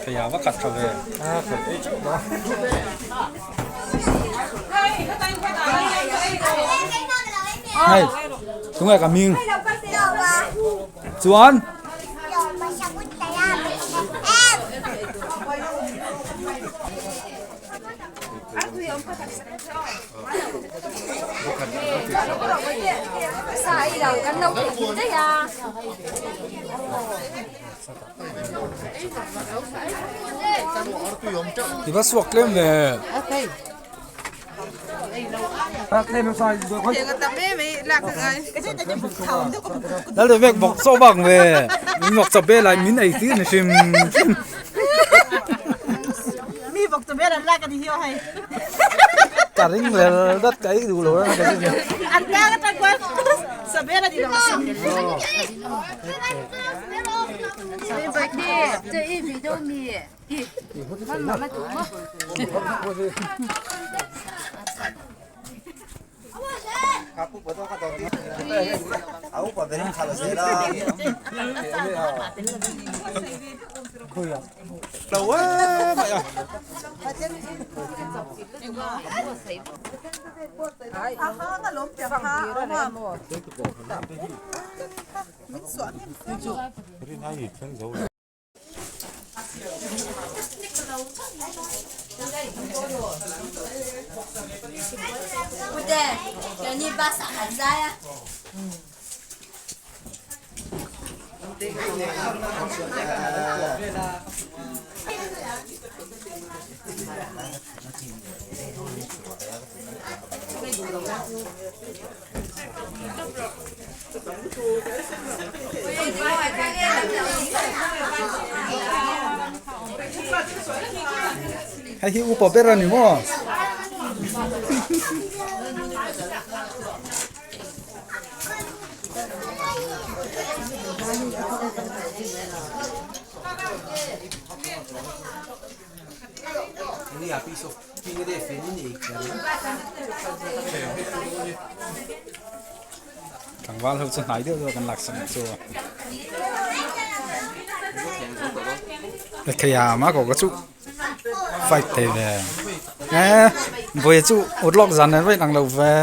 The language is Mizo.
Thei va khat tha ve. Hei, tunge ka ming? Chuan? I va suak tlem ve. Lal te vek bawk chaw bak ve min bawk chaw bel ah min ei tir ni hrim hrim. Mi bawk chaw bel an lak a ni hi aw hei. Ka ring lel dat ka ei duh lo reng ka ring. An tlang atang kual chaw bel a ni lo asin. Hei hi upa ber a ni maw? Tlangval ho chu hnai deuh deuh kan lak sak chu a thei a mah ko ka chu fight thei ve e vawi chu ut lawk zan nen vawi inang lo ve.